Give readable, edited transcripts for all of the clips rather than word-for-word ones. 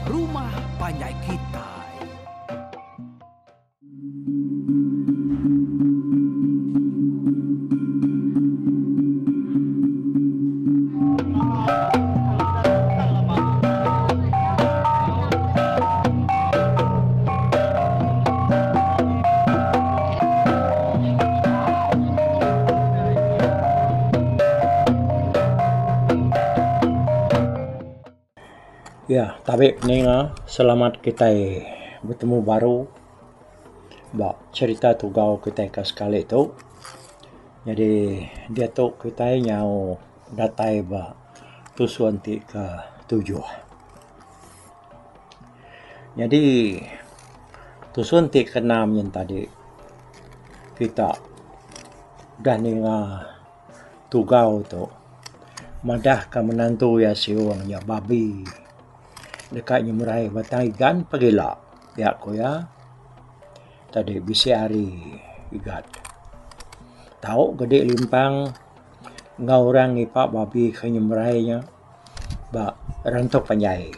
Rumah Panjai Kitai. Ya, tabi peninga selamat kitai betemu baru ba cherita tugau kitai ke sekali tu. Nyadi diatu kitai nyau datai ba tusun ti ke tujuh. Nyadi tusun ti ke enam nyin tadi kita udah ninga tugau tu madah ka menantu iya siung nya babi deka nyemerai batang igan pagila pia ku iya tadi bisi hari igat. Tau ke di limpang enggau orang ngipa babi ke nyemerai nya ba rantu panjai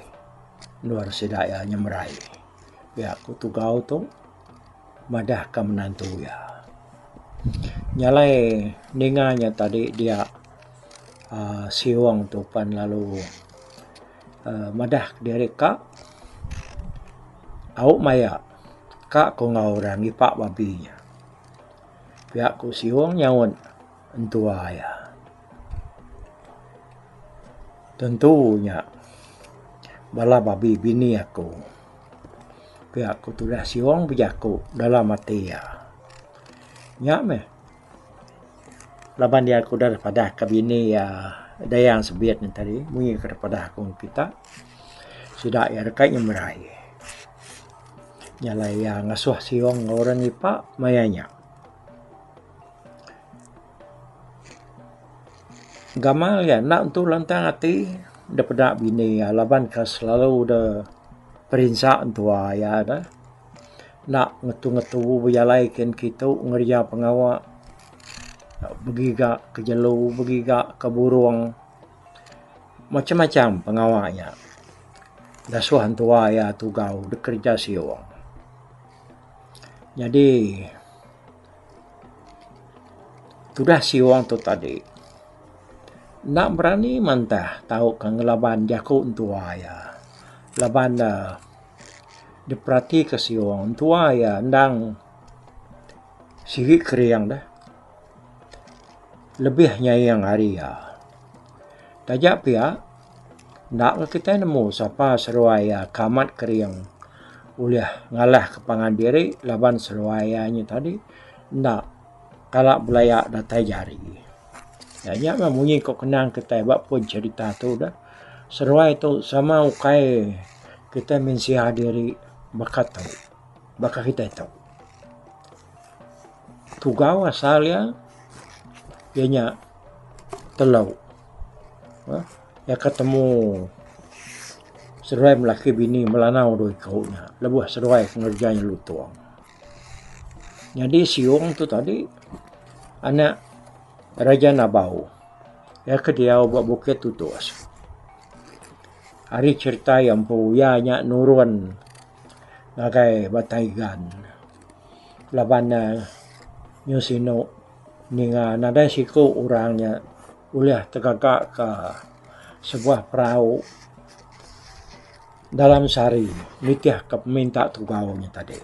endur sida iya nyemerai. Pia ku tugau tu madah ka menantu iya. Nya alai ninga nya tadi dia uhh siung tu pan lalu uhh madah diri ka au maya ka ku enggau orang ngipa babi nya. Pia ku siung nyaut entua iya. Tentu nya bala babi bini aku. Pia ku tudah siung bejaku dalam ati iya. Nya meh laban iya ke udah padah ka bini iya Dayang Sebit ne tadi munyi ke padah aku ngan kita sida iya deka nyemerai. Nya alai iya ngasuh siung enggau orang ngipa maya nya. Gamal iya enda entu lantang ati da peda bini iya laban ka selalu da perinsa entua iya da. Enda ngetu ngetu bejalai kin kitu ngereja pengawa begiga ke jelu begiga ke burung macam macam pengawa iya. Dasuh entua iya tugau da kereja siung. Nyadi. Tudah siung tu tadi enda berani mantah tauka ngelaban jaku entua iya laban ne diperatika siung entua iya endang sigi kering deh lebih nyaing ari iya. Taja pia enda meh kitai nemu sapa seduai iya ke amat kering ulih ngalah ke pangan diri laban seduai iya nya tadi enda kala belaya datai jari. Nya nya meh munyi ko kenang kitai ba pun cherita tu deh. Seruai tu sama ukai kitai mensia diri baka tu baka kitai tu. Tugau asal iya iya nya telo uhh iya ka temu seduai melaki bini melanau dua iko nya lebuh seduai ngereja nyelutung. Nyadi siung tu tadi anak Raja Nabau iya ke diau ba Bukit Tutus. Ari cherita iya empu iya nya nurun ngagai Batang Igan laban ne nyu sinu ninga nadai siku orang nya ulih tegaga ka sebuah perau dalam sehari nitih ka peminta tugau nya tadi.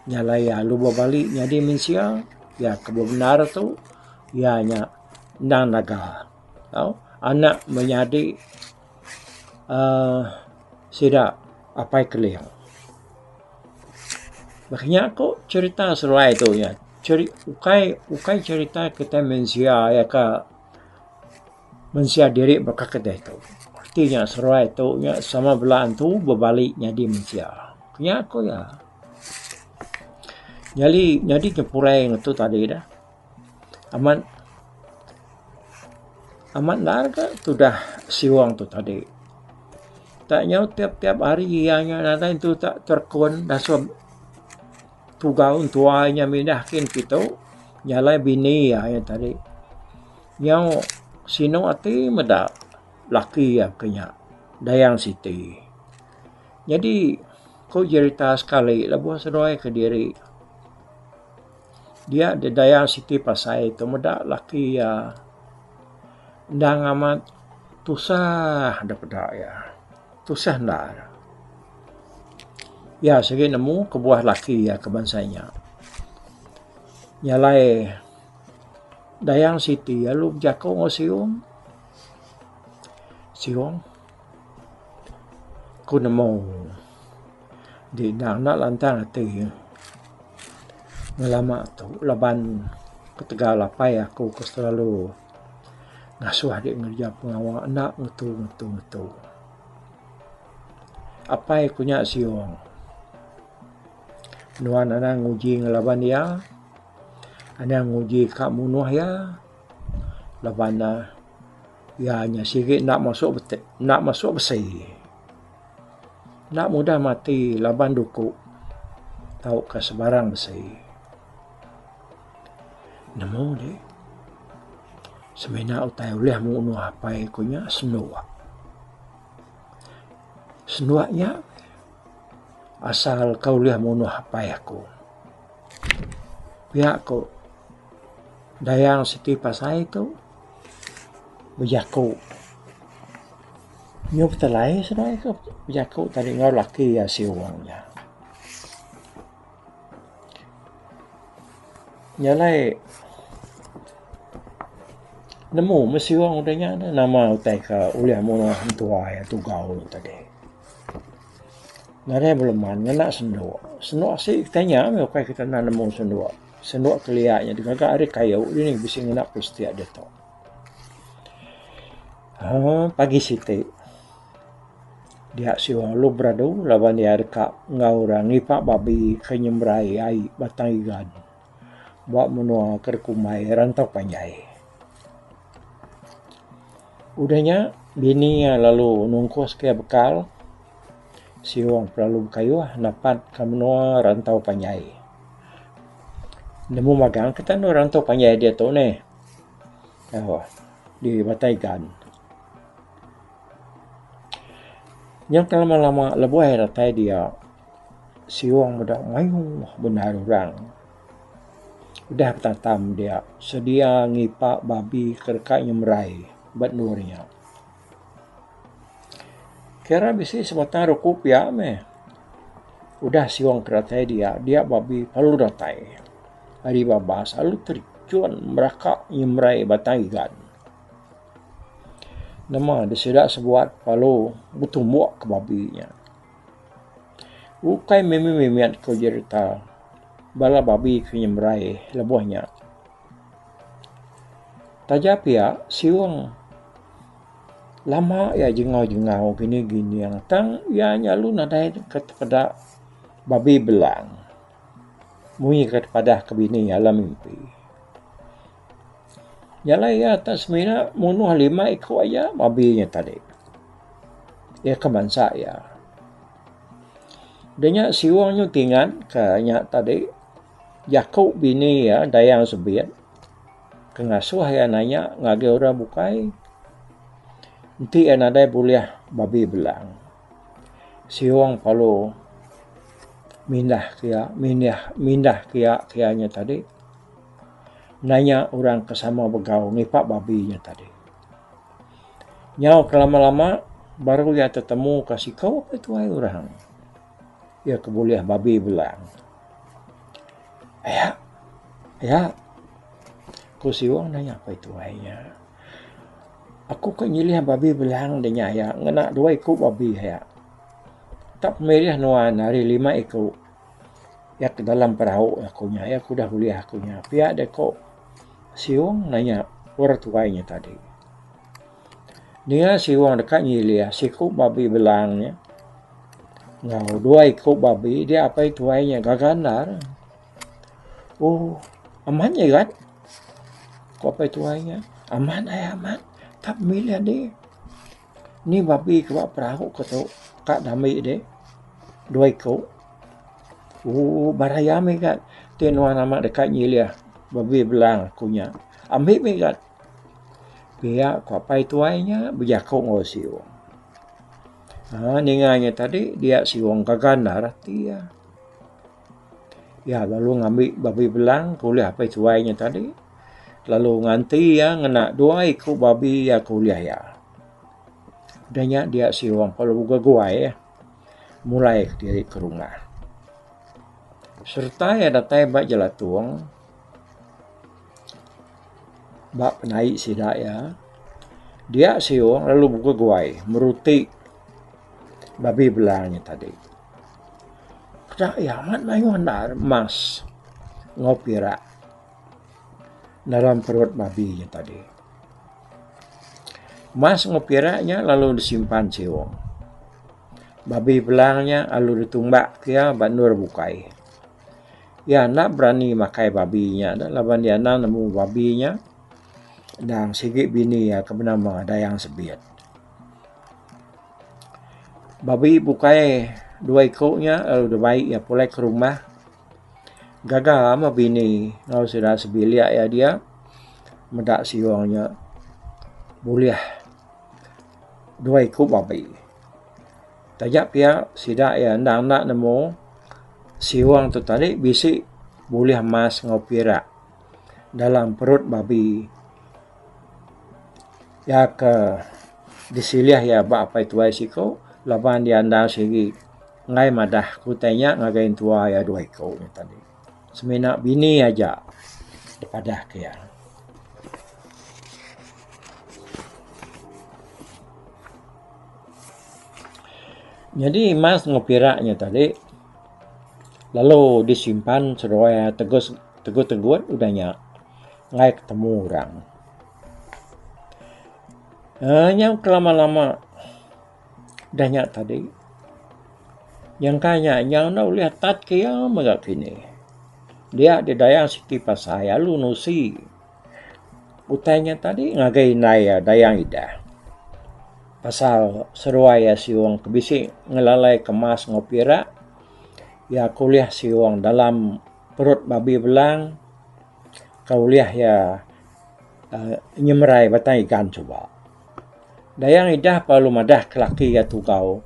Nya alai iya lalu bebali nyadi mensia iya ke bebendar tu iya nya endang naga tau anak menyadi uhh sida apai keling. Bah nya ko cherita seruai tu nya ceri ukai ukai cherita kitai mensia iya ka mensia diri baka kitai tu. Reti nya seruai tu nya sama bala antu bebali nyadi mensia. Nya ko iya. Nyadi nyadi ke pulai ngetu tadi dah amat amat endar ka tudah siwang tu tadi. Tak nyau tiap tiap hari iya nya nadai entu tak terekun dasuh tugau entua inya mindah kin kitu nya alai bini iya nya tadi nyau sinu ati meda laki iya ke nya Dayang Siti. Nyadi ku jerita sekali lebuh seduai kediri dia didaya siti pasai tu meda laki iya endang amat tusah da peda iya. Tusah endar. Iya sigi nemu kebuah laki iya ke bansa nya. Nya alai Dayang Siti lalu bejaku enggau Siung. Siung ku nemu di endang enda lantang ati ngelama tu laban ketegal apai aku ke selalu ngasuh dek ngereja pengawa enda ngetu ngetu ngetu. Apai ku nya siung nuan anang nguji ngelaban iya anang nguji ka munuh iya laban ne Iya nya sigi enda masu enda masu besi. Enda mudah mati laban duku tauka sebarang besi. Nemu deh semina utai ulih munuh apai ku nya senduk. Senduk nya asal ka ulih munuh apai aku. Pia ku Dayang siti pasai tu bejaku. Nyau betelai seduai ke bejaku tadi enggau laki iya siung nya. Nya alai nemu meh siung udah nya nama utai ke ulih munuh entua iya tugau tadi. Nadai beleman ngena senduk. Senduk asi kitai nya meh ukai kitai enda nemu senduk. Senduk kelia nya digaga ari kayu dini bisi ngena plastik ditu. Aaa pagi siti dia siwa lalu beradu laban iya deka enggau orang ngipa babi ke nyemerai ai Batang Igan ba menua ke dikumbai Rantau Panjai. Udah nya bini iya lalu nungkus ke bekal siung pelalu bekayuh napat ka menua rantau panjai. Nemu magang kita endur rantau panjai diatu neh uhh di Batang Igan. Nyau ke lama lama lebuh iya datai dia siung meda mayuh bendar orang. Udah betatam dia sedia ngipa babi ke deka nyemerai ba endur nya. Kira bisi sebatang ruku pia meh udah siong ke datai dia, dia babi perlu datai ari babas lalu terjun meraka nyemerai batang igan. Nama deh sida sebuat perlu betumbuk ke babi nya. Ukai mimit-mimit ku jerita bala babi ke nyemerai lebuh nya. Taja pia siung lama iya jengau-jengau gining-gining tang iya nyalu nadai ke tepeda babi belang munyi ke tepadah ke bini iya dalam mimpi. Nya alai iya tak semina munuh lima iku aja babi nya tadi. Iya ke bansa iya. Udah nya siung nyu tingat ke nya tadi jaku bini iya Dayang Sebit ke ngasuh iya nanya ngagai orang bukai enti iya nadai bulih babi belang. Siung perlu mindah ke iya mindah mindah ke iya ke iya nya tadi nanya orang ke sama begau ngipa babi nya tadi. Nyau ke lama-lama baru iya tetemu ka siko ke tuai orang. Iya ke bulih babi belang. Aya, aya, ku Siong nanya apai tuai nya. Aku ka nyilih babi belang da nya aya ngena dua iku babi aya. Tak pemilih nuan ari lima iku iya ke dalam perau aku nya iya ke udah bulih aku nya. Pia deh ko Siong nanya orang tuai nya tadi. Ninga Siong deka nyilih siku babi belang nya enggau dua iku babi dia apai tuai nya gaga endar. Ooh amat nya igat ku apai tuai nya. Amat ai amat tak milih dih. Ni babi ke ba perau ke tu ka diambi dih dua iku. Ooh baraya mih gat ti nuan amat deka nyilih babi belang aku nya. Ambi mih gat. Pia ku apai tuai nya bejaku enggau siung. Haa ninga nya tadi dia siong gaga endar ati iya. Iya lalu ngambi babi belang ke ulih apai tuai nya tadi lalu nganti iya ngena dua iku babi iya ke ulih iya. Udah nya dia siong perlu beguai mulai kediri ke rumah. Sereta iya datai ba jelatung ba penaik sida iya dia siong lalu beguai meruti babi belang nya tadi. Peda iya amat mayuh endar emas enggau pirak dalam perut babi nya tadi. Emas enggau pirak nya lalu disimpan siong. Babi belang nya lalu ditumbak ke iya ba endur bukai. Iya enda berani makai babi nya dah laban iya enda nemu babi nya endang sigi bini iya ke benama Dayang Sebit. Babi bukai dua iku nya lalu dibai iya pulai ke rumah. Gaga meh bini enggau sida sebilik iya dia meda siong nya bulih dua iku babi. Taja pia sida iya endang enda nemu siung tu tadi bisi bulih emas enggau pirak dalam perut babi iya ke disilih iya ba apai tuai siku laban iya endang sigi enggai madah ke utai nya ngagai entua iya dua iku nya tadi. Semina bini aja dipadah ke iya. Nyadi emas enggau pirak nya tadi lalu disimpan seduai tegus tegut-tegut udah nya enggai ketemu orang. uhh Nyau kelama-lama udah nya tadi nyangka nya nyau enda ulih tat ke iya mega kini. Dia didayang siti pasai lalu nusi. Utai nya tadi ngagai indai iya Dayang Idah. Pasal seruai iya siung ke bisi ngelalai ke emas enggau pirak iya ke ulih siung dalam perut babi belang ke ulih iya uhh nyemerai batang igan suba. Dayang Idah perlu madah ke laki iya tugau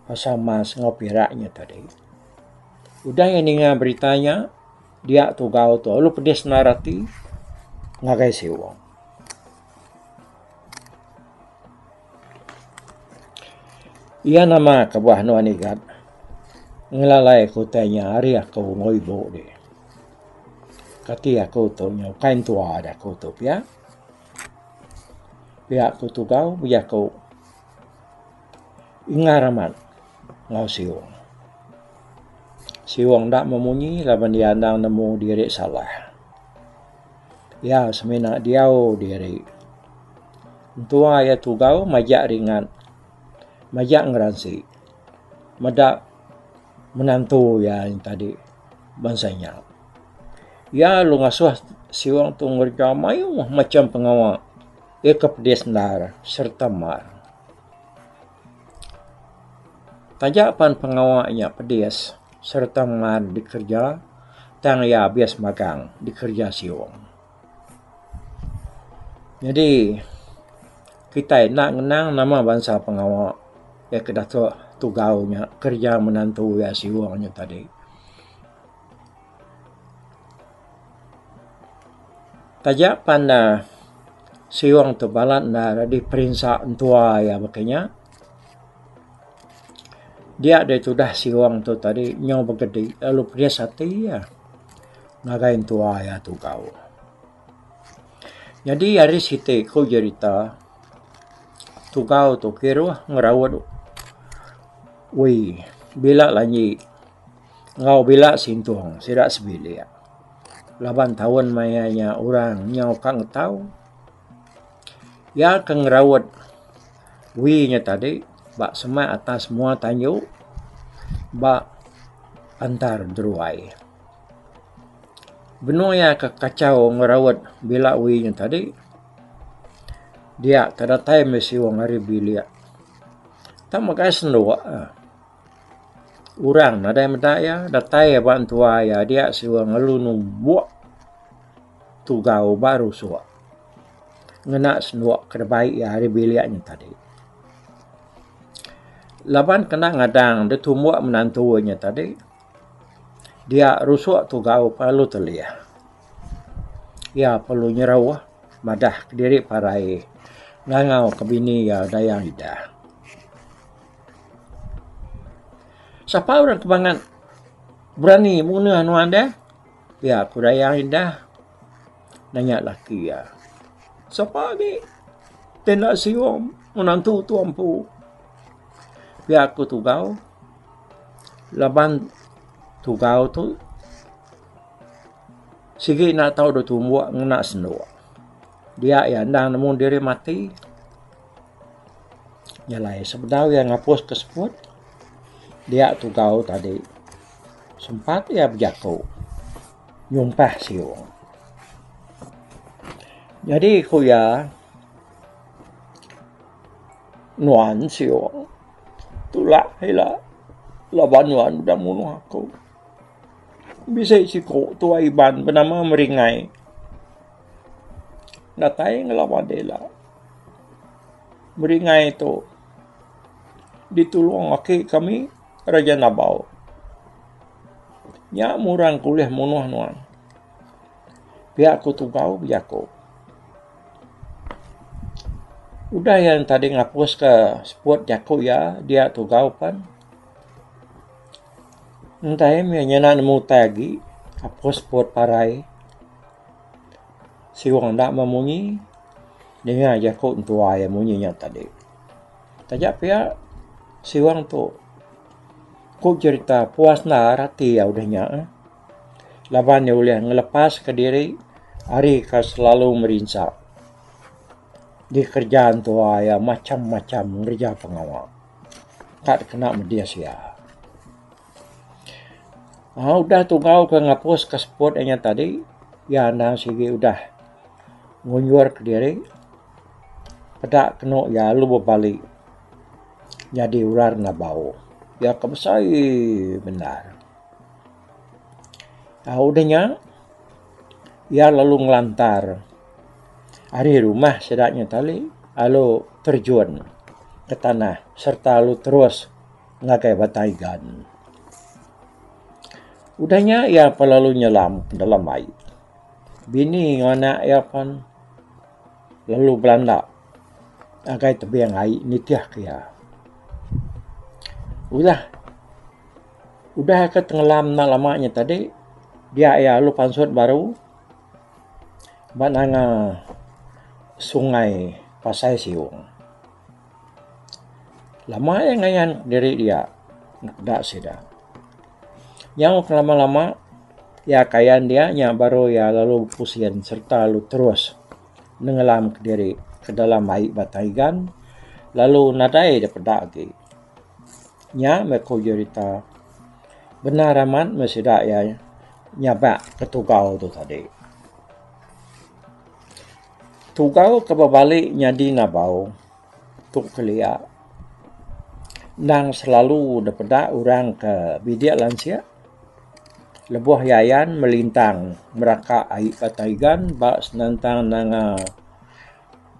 pasal emas enggau pirak nya tadi. Udah iya ninga berita nya. Dia tugau tu lalu pedis endar ati ngagai siwong. Iya nama kebuah nuan igat ngelalai ke utai nya ari aku enggau ibu dih. Kati aku tu nya ukai entua da aku tu pia. Pia ku tugau bejaku ingar amat enggau siwong. Siwong enda memunyi laban iya endang nemu diri salah. Iya semina diau diri. Entua iya tugau majak ringat, majak ngeransi meda menantu iya tadi bansa nya. Iya lalu ngasuh siwong tu ngereja mayuh macam pengawa iya ke pedis endar sereta mar. Taja pan pengawa nya pedis sereta ngan dikereja tang iya abis magang dikereja siung. Nyadi kitai enda ngenang nama bansa pengawa iya ke datuh tugau nya kereja menantu iya siung nya tadi. Taja pan ne siung tu balat enda diperinsa entua iya baka nya dia deh tudah siung tu tadi nyau begedi lalu pedis ati iya ngagai entua iya tugau. Nyadi ari siti ku jerita tugau tu kiruh ngeraut wi bila lanji. Enggau bila sintung sida sebilik laban taun maya nya orang nyau ka ngetau. Iya ke ngeraut wi nya tadi ba semak atas mua tanju ba antar deruai. Benung iya ke kachau ngeraut bila wi nya tadi dia ke datai meh siung ari bilik. Tang mega senduk. Orang nadai meda iya datai ba entua iya dia siwa ngelu numbuk tugau ba rusuk ngena senduk ke dibai iya ari bilik nya tadi. Laban kena ngadang ditumbuk menantu iya nya tadi dia rusuk tugau lalu telih. Iya perlu nyeruh madah kediri parai ngangau ke bini iya Dayang Idah. Sapa orang ke bangat berani munuh nuan deh? Pia ku Dayang Indah nanya laki iya. Sapa agi ti enda sium menantu tu empu. Pia ku Tugau laban Tugau tu sigi enda tau deh tumbuk ngena senduk. Dia iya endang nemu diri mati. Nya alai sebedau iya ngapus ke seput dia Tugau tadi sempat iya bejaku nyumpah siung. Nyadi ku iya nuan siung tulak ila laban nuan udah munuh aku. Bisi siku tuai Iban benama Meringai datai ngelaban ila. Meringai tu ditulung aki kami Raja Nabau. Nya meh orang ke ulih munuh nuan. Pia ku Tugau bejaku. Udah iya tadi ngapus ka seput jaku iya dia Tugau pan enggai meh nyanda nemu utai agi apus seput parai. Siung enda memunyi ninga jaku entua iya munyi nya tadi. Taja pia siung tu ku jerita puas endar ati iya udah nya eh laban iya ulih ngelepaska diri ari ke selalu merinsa dikereja entua iya macam-macam ngereja pengawa ka dikena medis iya. Aaa udah tungau ke ngapus ke seput inya tadi iya endang sigi udah ngunjur kediri peda kenu iya lalu bebali nyadi ular nabau iya ke besai bendar. Aaa udah nya iya lalu ngelantar ari rumah sida nya tadi lalu terjun ke tanah sereta lalu terus. Ngagai Batang Igan. Udah nya iya pan lalu nyelam dalam ai. Bini enggau anak iya pan lalu belanda ngagai tebing ai nitih ke iya. Udah udah ke tengelam enda lama nya tadi dia iya lalu pansut baru ba nanga sungai Pasai Siung. Lama iya ngayan diri dia meda sida. Nyau ke lama-lama iya kayan dia nya baru iya lalu bepusin sereta lalu terus nengelam kediri ke dalam ai Batang Igan lalu nadai da peda agi. Nya meh ku jerita bendar amat meh sida iya nyabak ke tugau tu tadi. Tugau ke bebali nyadi nabau tu kelia endang selalu dep peda orang ke bidik lansik lebuh yayan melintang meraka ai Batang Igan ba senentang nanga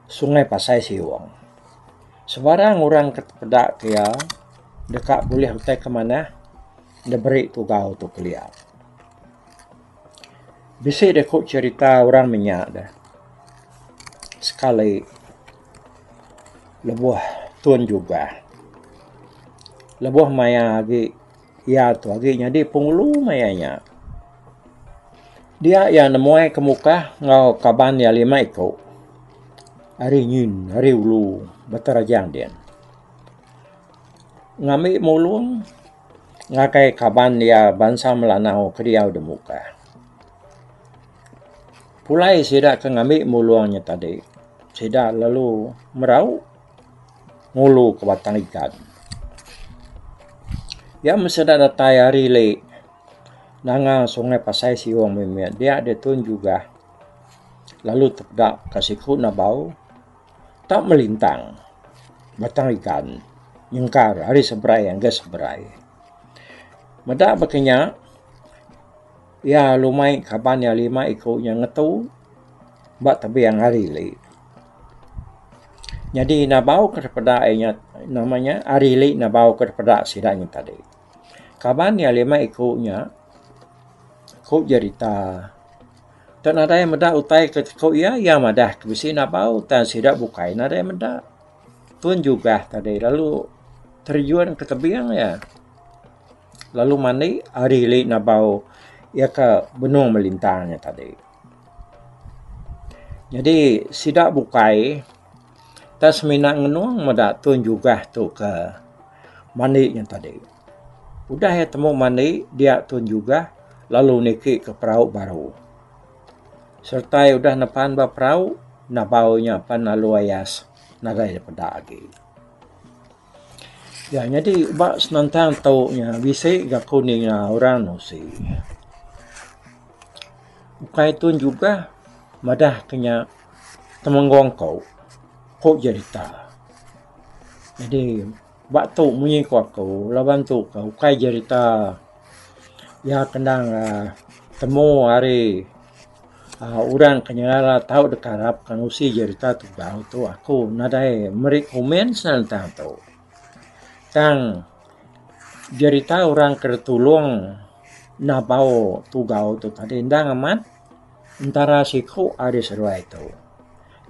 Sungai Pasai Siong. Sebarang orang ke tepeda ke iya deka bulih utai ke manah diberi tugau tu kelia. Bisi deh ku cherita orang menya deh. Sekali lebuh Tun Jugah lebuh maya agi iya tu agi nyadi penghulu maya nya. Dia iya nemuai ke Mukah enggau kaban iya lima iku ari nyin ari ulu Batu Rajang din. Ngambi mulung. Ngagai kaban iya bansa Melanau ke diau di Mukah. Pulai sida ke ngambi mulung nya tadi, sida lalu merau ngulu ke Batang Igan. Iya meh sida datai ari ili nanga Sungai Pasai Siong mimit dia diatu Jugah lalu tepeda ka siku nabau. Tau melintang Batang Igan nyengkar ari seberai ngagai seberai. Meda baka nya iya lalu mai kaban iya lima iku nya ngetu ba tebing ari ili. Nyadi nabau ke dipeda iya nya nama nya ari ili nabau ke dipeda sida nya tadi. Kaban iya lima iku nya ku jerita te nadai meda utai ke ku iya, iya madah ke bisi nabau tang sida bukai nadai meda. Tun Jugah tadi lalu terjun ke tebing iya lalu mandi ari ili nabau iya ke benung melintang nya tadi. Nyadi sida bukai tang semina ngenung meda Tun Jugah tu ke mandi nya tadi. Udah iya temu mandi dia Tun Jugah lalu niki ke perau baru. Sereta iya udah nepan ba perau nabau nya pan lalu ayas nadai dipeda agi. Ya nyadi ba senentang tu nya bisi ga ku ninga orang nusi. Ukai Tun Jugah madah ke nya Temenggong ko, ku jerita. Nyadi ba tu munyi ku aku laban tu ka ukai jerita iya kendang uhh temu ari uhh orang ke nyengala tau deka arap ka nusi jerita tugau tu aku nadai meri komen senentang tu. Tang jerita orang ke ditulung nabau tugau tu tadi endang amat entara siku ari seduai tu.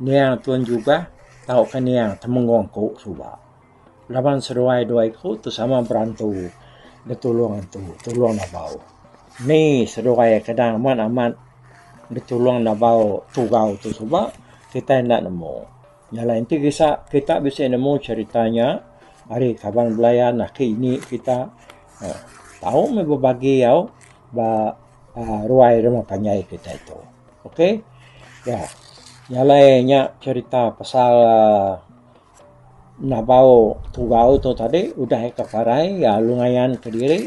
Niang Tun Jugah tauka niang Temenggong ku suba. Laban seduai dua iku tu sama berantu betulung antu tulung nabau. Ni seduai kadang amat amat betulung nabau tugau tu suba kitai enda nemu. Nya alai enti gisa kita bisi nemu cherita nya ari kaban belayan aki ini kita uhh tau meh bebagi au ba uhh ruai rumah panjai kitai tu. Ok ya nya alai nya cherita pasal uhh nabau tugau tu tadi udah iya ke parai iya lalu ngayan kediri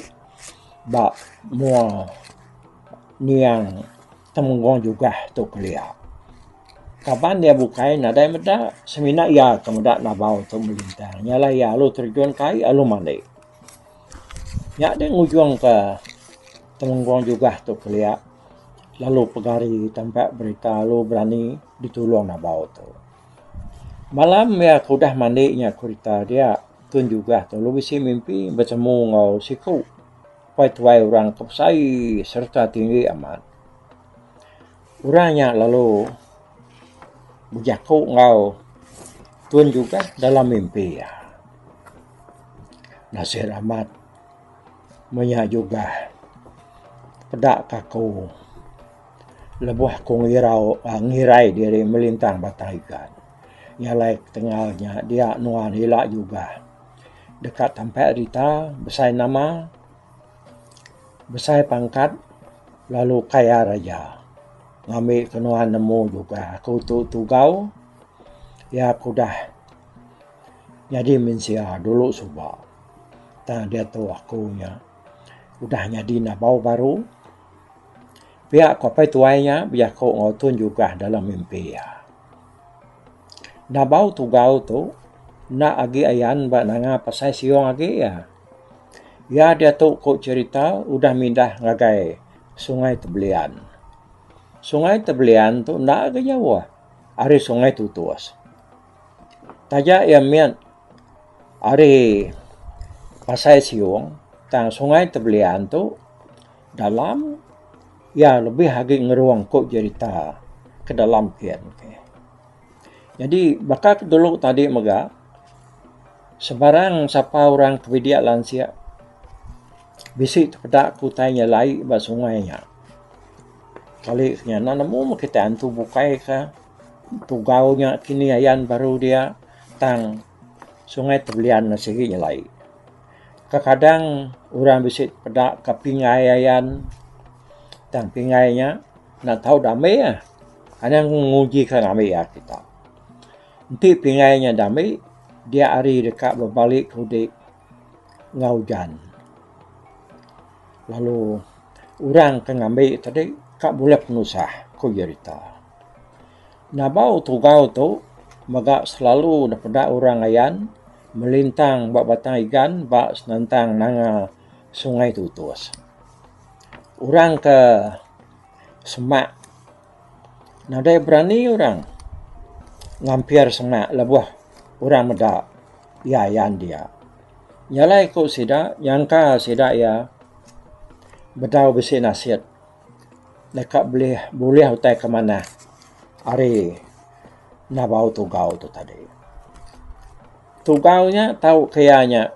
ba mua niang. Temenggong Jugah tu kelia. Kaban iya bukai nadai meda semina iya ke meda nabau tu melintang. Nya alai iya lalu terjun ke ai lalu mandi. Nya deh ngujung ka Temenggong Jugah tu kelia lalu pegari tampak berita lalu berani ditulung nabau tu. Malam iya ke udah mandi nya ku rita dia Tun Jugah tu lalu bisi mimpi betemu enggau siku. Apai tuai orang ke besai sereta tinggi amat. Orang nya lalu bejaku enggau Tun Jugah dalam mimpi iya. Nasir amat menya Jugah peda ka aku lebuh aku ngirau ngirai diri melintang batang igan. Nya alai ketegal nya dia nuan ila Jugah. Deka tampak rita besai nama, besai pangkat lalu kaya raja. Ngambi ke nuan nemu juga aku tu tugau iya ke udah nyadi mensia dulu suba. Tang diatu aku nya udah nyadi nabau baru. Pia ku apai tuai nya bejaku enggau Tun Jugah dalam mimpi iya. Nabau tugau tu enda agi ayan ba nanga pasai siong agi iya. Iya diatu ku cherita udah mindah ngagai Sungai Tebelian. Sungai Tebelian tu enda ga jauh ari Sungai Tutus. Taja iya mit ari pasai siong tang Sungai Tebelian tu dalam iya lebih agi ngerung ku jerita ke dalam kin. Nyadi baka ke dulu tadi mega sebarang sapa orang ke bidik lansik bisi tepeda ke utai nyelai ba sungai nya. Kali nya enda nemu meh kitai antu bukai ka tugau nya kini ayan baru dia tang sungai tebelian ne sigi nyelai. Kekadang orang bisi peda ka pingai ayan tang pingai nya enda tau dambi ah. Anang nguji ka ngambi iya kita. Enti pingai nya dambi dia hari deka bebali ke udik enggau ujan. Lalu orang ke ngambi tadi ka bulih penusah ku jerita. Nabau tugau tu mega selalu dep peda orang ayan melintang ba Batang Igan ba senentang nanga Sungai Tutus. Orang ke semak nadai berani orang ngampir semak lebuh. Orang meda iya ayan dia. Nya alai ku sida nyangka sida iya bedau bisi nasit deka bulih bulih utai ke manah ari nabau tugau tu tadi. Tugau nya tau ke iya nya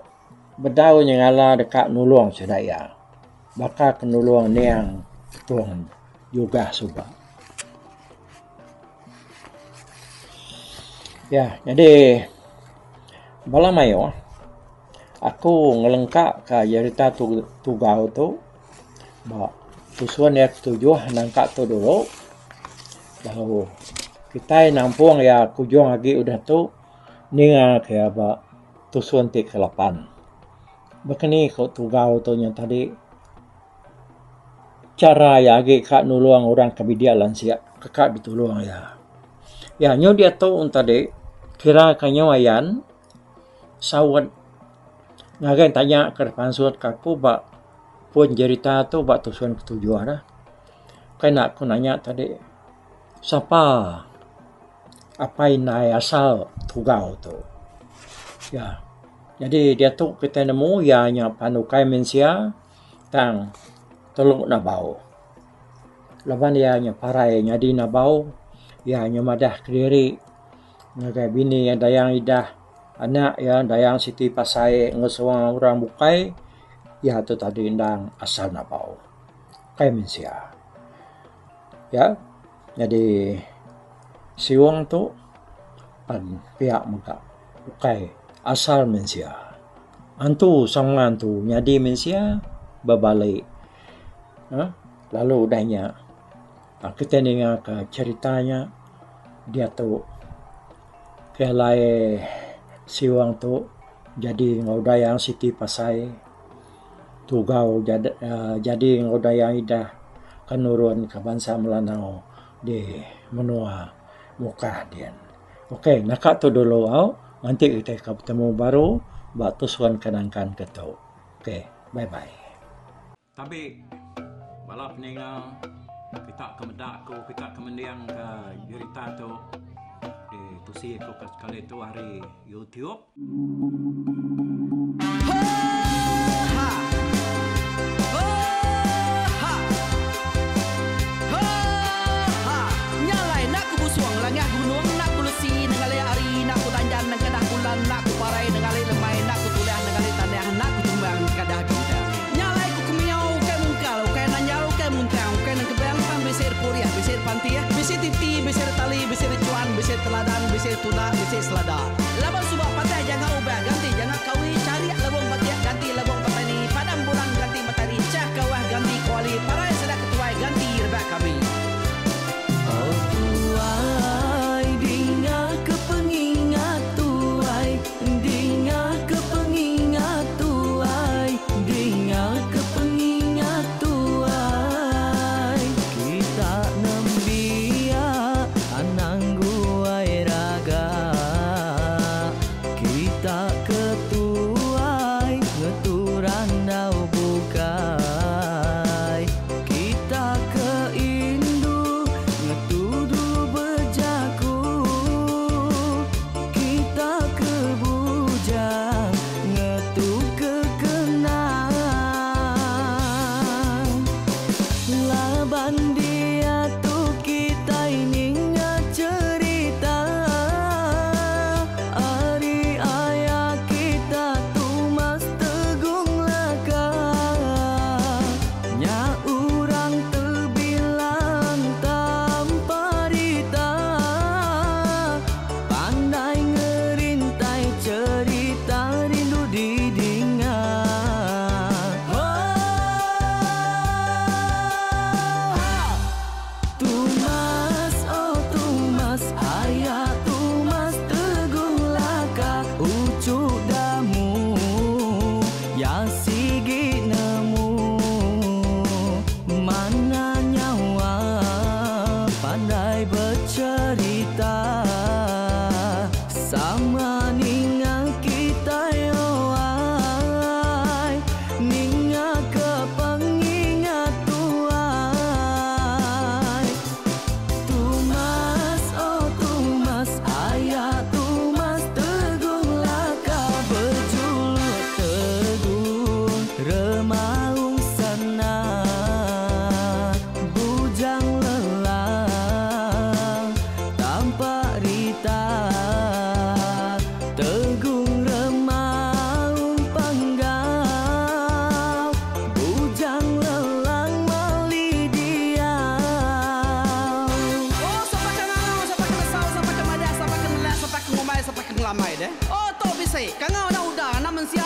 bedau nyengala deka nulung sida iya baka ke nulung niang Tung Jugah suba. Ya nyadi bala mayuh aku ngelengka ka jerita tugau tu ba tusun iya ketujuh nangka tu dulu lalu kitai nampung iya ke ujung agi udah tu ninga ka iya ba tusun ti kelapan. Baka ni ku tugau tu nya tadi Chara iya agi ka nulung orang ke bidik lansik ke ka ditulung iya. Iya nyu diatu tadi kira ke nyu ayan saut ngagai tanya ke dipansut ka aku ba pun jerita tu ba tusun ketujuh dah. Kai enda ku nanya tadi sapa apai indai asal tugau tu. Iya nyadi diatu kitai nemu iya nya pan ukai mensia. Tang telu nabau. Laban iya nya parai nyadi nabau, iya nya madah kediri ngagai bini iya Dayang Idah, anak iya Dayang Siti Pasai enggau semua orang bukai, iya tu tadi endang asal nabau. Ukai mensia. Ya, nyadi siung tu pan pia mega ukai asal mensia. Antu sama antu nyadi mensia bebali uhh lalu udah nya kitai ninga ka cherita nya diatu ke alai siwang tu jadi enggau dayang siti pasai tugau uhh jadi enggau dayang idah ke nurun ka bansa Melanau di menua Mukah din. Ok naka tu dulu au nganti kitai ka betemu baru ba tusun ke nangkan ke tu. Ok bye bye. Tabi bala peninga kita ke meda aku kita ke mending ka jerita tu ditusi aku ke sekali tu ari YouTube. Laban suba patah janga ubah ganti janga kawi charik lebung batik ganti lebung petani padam bulan ganti matari chah kawah ganti kuali parai sida ketuai ganti rebak kami. Oh tuai dinga ke pengingat tuai dinga ke pengingat tuai dinga ke pengingat tuai kita nembiak anang guai raga.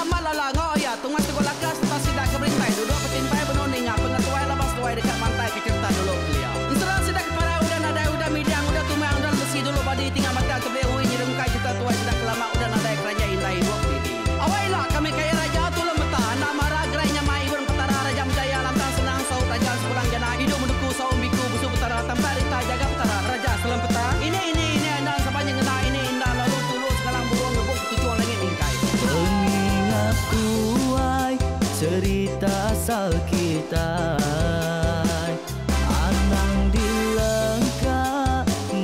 Amat Lala enggau Aya Tungai Teguh Laka sereta sida ke berintai duduk betimpai benung ninga pengetuai laban seduai deka mantai ke cherita dulu kelia. Ensera sida ke parai udah nadai udah midang udah tumang udah lesi dulu badi tinggal batang tebeli ui nyerungkai cherita tuai sida ke lama udah nadai keranjai indai idup didi. Awai ila kami kaya raja tulung meta enda mara gerai nyamai ibun petara raja menjaya lantang senang saut raja sepulang jana idup menuku saum biku busu petara tampak rita jaga petara raja selem peta ini ini ini enda sapa nyengenda ini enda lalu tulu segalang burung ngebuk ketuchung langit mingkai. Pengingat tuai cerita asal kitai Anang dilengka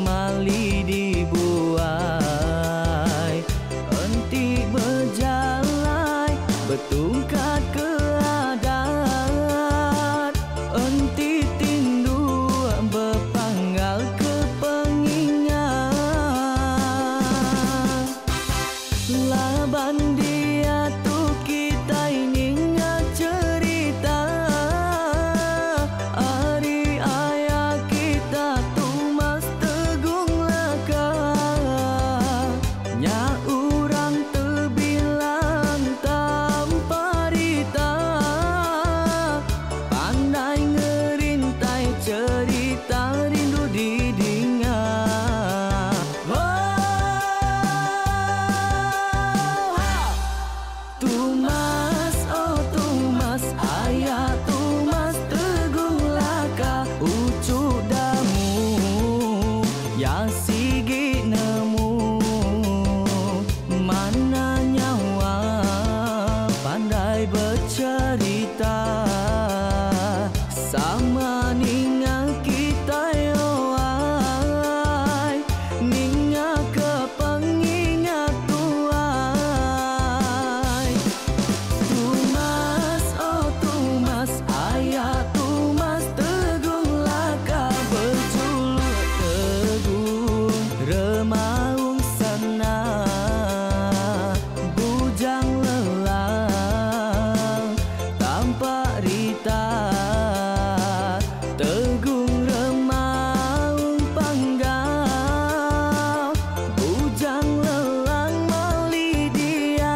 mali dibuai Enti bejalai betungkat ke adat Enti tinduk bepanggal ke pengingat Laban diatu kitai ninga cherita ari aya kita Tumas Tegung Laka Nya orang tebilang tanpa rita Pandai ngerintai cherita rindu didinga Oh, Tumas, oh Tumas, ayah Tumas Tegung Laka uchu damu ya sigi nemu mana nyawa pandai becerita sama ninga kitai oai ninga ke pengingat tuai Tumas oh Tumas ayah Tumas Tegung Laka bejuluk Tegung Remaung Sana Bujang Lelang tanpa rita Tegung Remaung Panggau Bujang Lelang mali diau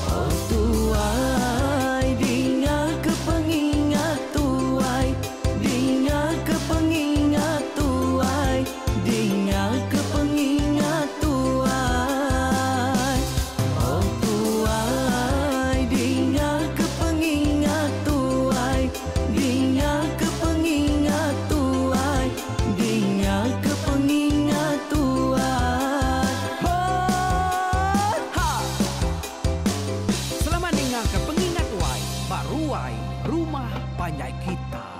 Oh tuai dinga ke pengingat tuai Dinga ke pengingat tuai Dinga ke pengingat tuai Oh tuai dinga ke pengingat tuai Dinga ke pengingat tuai Dinga ke pengingat tuai Oh ha Selamat ninga ke pengingat tuai ba ruai rumah panjai kita.